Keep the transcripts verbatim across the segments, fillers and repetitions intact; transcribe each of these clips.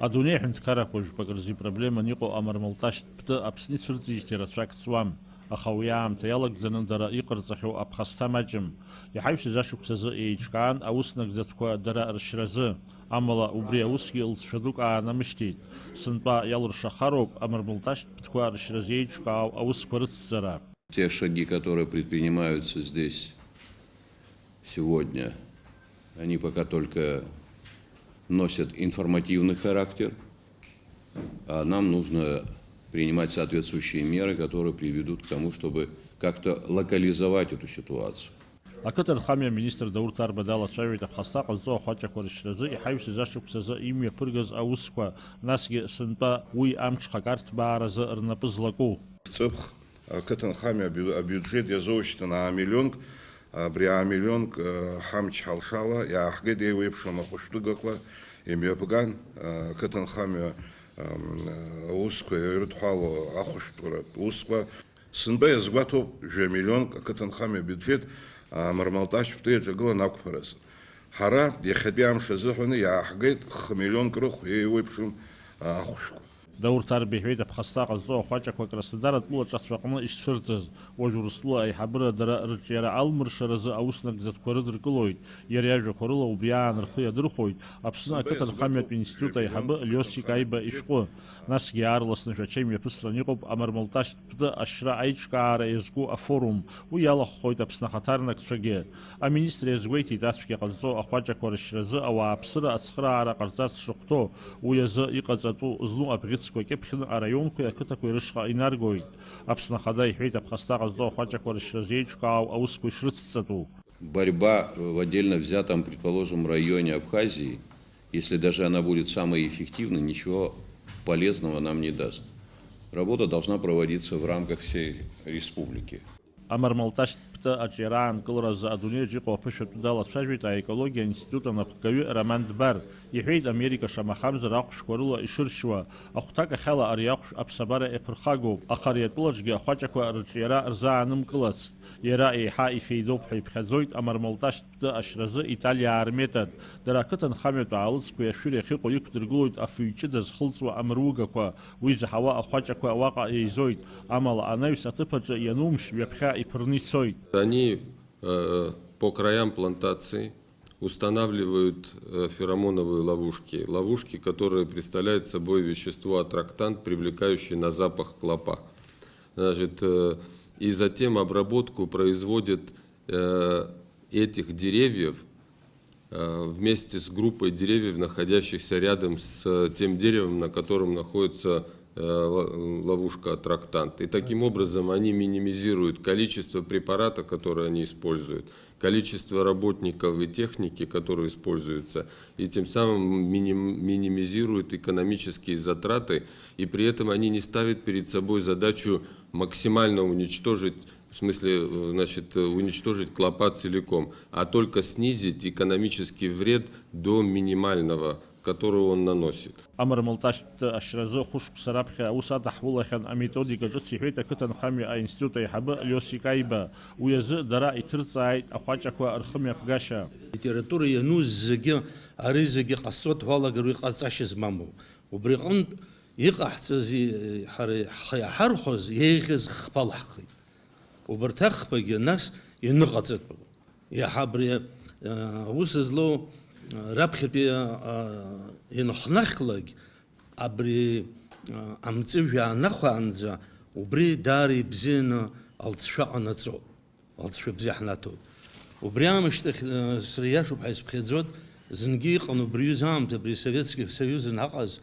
Адунеи аҳәынҭқаррақәа жәпак рзы ипроблеманы иҟоу амармалташьтә ԥты Аԥсны ицәырҵижьҭеи рацәак ҵуам, аха уи аамҭа иалагӡаны дара иҟарҵахьоу аԥхасҭа маҷым. Иҳаҩсыз ашықәсазы еиҿкаан аус нагӡатәқәа дара ршьразы, амала убри аусгьы лҵшәа дук аанамышьҭит. Сынтәа иалыршахароуп амармалташьтә ԥтәқәа ршьразы еиҿкаау аусқәа рыцҵара. Те шаги, которые предпринимаются здесь сегодня, они пока только носят информативный характер, а нам нужно принимать соответствующие меры, которые приведут к тому, чтобы как-то локализовать эту ситуацию. Ақыҭанхамҩа аминистр Даур Ҭарба далацәажәеит аԥхасҭа ҟазҵо ахәаҷақәа рышьразы иҳаҩсыз ашықәсазы имҩаԥыргаз аусқәа, насгьы сынтәа уи амҽхак арҭбааразы рнапы злаку. Ҵыԥх ақыҭанхамҩа абиу-, абиуџьет иазоушьҭын аа миллионк, абри аа миллионк, э, ҳамч ҳалшала иааҳгеит еиуеиԥшым ахәышәтәыгақәа имҩаԥган, э, ақыҭанхамҩа, м, аусқәа ирыдҳәалоу ахәышәтәратә усқәа. Сынтәа иазгәаҭоуп, жәа миллионк ақыҭанхамҩа абиуџьет, а, мармалташь ԥты иаҿагылан ақәԥаразы. Ҳара иахьатәи амш азыҳәаны иааҳгеит хы миллионк рыхә еиуеиԥшым, а, ахәшәқәа. Даур Ҭарба иҳәеит, аԥхасҭа ҟазҵо ахәаҷақәа Краснодар атәылаҿацә аҟны ишцәырҵыз. Уажә Урыстәыла аиҳабыра дара рыҿиара алмыршаразы аус нагӡатәқәа рыдыркылоит. Иара иажәақәа рыла убри аан рхы иадырхәоит Аԥсны ақыҭанхамҩатә институт аиҳабы Лиосик Аиба ишәҟәы. Насгьы аарласны Шәача имҩаԥысран иҟоуп амармалташьтә ԥты ашьра аиҿкаара иазку афорум. Уи иалахәхоит Аԥсны ахаҭарнакцәагьы. Аминистр иазгәеиҭеит, ацәгьа ҟазҵо ахәаҷақәа рышьразы ауааԥсыра ацхыраара ҟарҵарц шахәҭоу, уи азы иҟаҵатәу зну абӷьыцқәа кьыԥхьны араионқәеи ақыҭақәеи рышҟа инаргоит. Аԥсны Ахада иҳәеит аԥхасҭа ҟазҵо ахәаҷақәа рышьразы еиҿкаау аусқәа ишрыцҵатәу. Борьба в отдельно взятом, предположим, районе Абхазии, если даже она будет самой эффективной, ничего полезного нам не даст. Работа должна проводиться в рамках всей республики. Амармалташьтә ԥты аҿиара аанкыларазы адунеиаҿ иҟоу аԥышәатәы далацәажәеит аекологиа аинститут анапхгаҩы Роман Дбар. Иҳәеит, Америка шамахамзар ахәшәқәа рыла ишыршьуа, ахәҭакахьала ари ахәшә аԥсабара иаԥырхагоуп, аха ари атәылаҿгьы ахәаҷақәа рыҿиара рзаанымкылацт. Иара еиҳа ифеидоуп ҳәа иԥхьаӡоит амармалташьтә ԥты ашьразы Италиаа рметод. Дара ақыҭанхамҩатә аалыҵқәеи ашәыреи ахьыҟоу иқәдыргылоит афҩы ҷыда зхылҵуа амругақәа. Уи заҳауа ахәаҷақәа уаҟа еизоит, амала анаҩс аҭыԥ аҿы ианумшь, ҩаԥхьа иԥырны ицоит. Они, э, по краям плантации устанавливают, э, феромоновые ловушки. Ловушки, которые представляют собой вещество аттрактант, привлекающий на запах клопа. Значит, э, и затем обработку производят, э, этих деревьев, э, вместе с группой деревьев, находящихся рядом с, э, тем деревом, на котором находится, э, ло-, ловушка аттрактант. И таким образом они минимизируют количество препарата, который они используют, количество работников и техники, которые используются, и тем самым миним-, минимизируют экономические затраты, и при этом они не ставят перед собой задачу максимально уничтожить, в смысле, э, значит, э, уничтожить клопа целиком, а только снизить экономический вред до минимального, который он наносит. Амармалташьтә ԥты ашьразы хәышықәса раԥхьа аус адаҳулахьан аметодика ҿыц, иҳәеит ақыҭанхамҩа аинститут аиҳабы Лиосик Аиба. Уи азы дара иҭырҵааит ахәаҷақәа рхымҩаԥгашьа. Литература иануз зегьы, ари зегьы ҟасҵоит ҳәа алагароу иҟаҵашьа змамоу. Убри аҟынтә иҟаҳҵаз, и-, ҳара ҳхы иаҳархәаз, еиӷьыз хԥа лаҳхит. Убарҭ ахԥагьы нас иныҟаҵатәуп. Иаҳа абри, а, аус злоу, а, раԥхьатәи, а, ианхнахлак, абри, а, амҵәыжәҩа аанахәаанӡа убри даара ибзианы алҵшәа ҟанаҵоит, алҵшәа бзиа ҳнаҭоит. Убри аамышьҭахь, а, сара иашоуп ҳәа исыԥхьаӡоит, зынгьы иҟан убри аҩыза аамҭа, абри Советски Союз анаҟаз,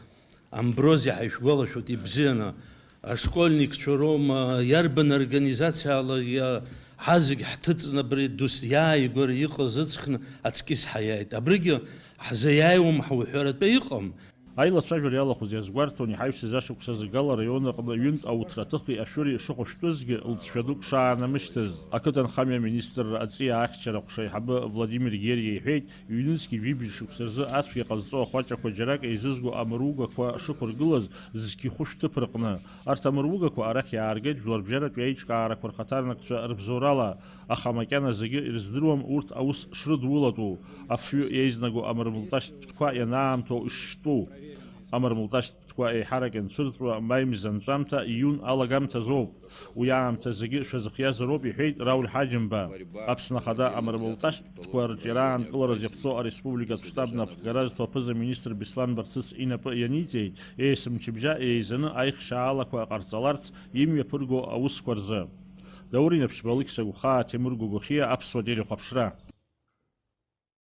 Амбрози ҳаишәгәалашәоит ибзианы, ашкольникцәа роума, иарбан организациала иа-, ҳазегь ҳҭыҵны абри дус иааигәара иҟаз ыҵхны аҵкьыс ҳаиааит. Абригьы ҳзаиааиуам ҳәа уҳәаратәы иҟам. Аилацәажәара иалахәыз иазгәарҭон иҳаҩсыз ашықәсазы Гала араион аҟны ҩынтә ауҭраҭыхи ашәыри шыхәышәтәызгьы лҵшәа дук шаанамышьҭыз. Ақыҭанхамҩа аминистрра аҵиаа ахьчара аҟәша аиҳабы Владимир Гериа иҳәеит, ҩнызқьи жәибжь шықәса рзы ацәгьа ҟазҵо ахәаҷақәа џьарак еизызго амругақәа шықәыргылаз зқьи хәышә ҭыԥ рҟны. Арҭ амругақәа арахь иааргеит жәларбжьаратәи аиҿкаарақәа рхаҭарнакцәа рыбзоурала, аха макьана зегьы ирыздыруам урҭ аус шрыдулатәу, афҩы еизнаго амармалташьтә ԥтәқәа ианаамҭоу шштәу. Амармылташьтәқәа еиҳарак ианцәырҵуа маи мза анҵәамҭа, июн алагамҭазоуп. Уи аамҭа зегьы шәазыхиазароуп, иҳәеит Рауль Ҳаџьымба. Аԥсны Ахада амармылташьтәқәа рҿиара аанкыларазы иаԥҵоу ареспубликатә штаб напхгара зҭо аԥыза-министр Беслан Барцыц инапы ианиҵеит, есымчыбжьа еизаны аихшьаалақәа ҟарҵаларц имҩаԥырго аусқәа рзы. Даур Инаԥшьба, Алықьса Гәхаа, Ҭемыр Гәагәахиа, Аԥсуа телехәаԥшра.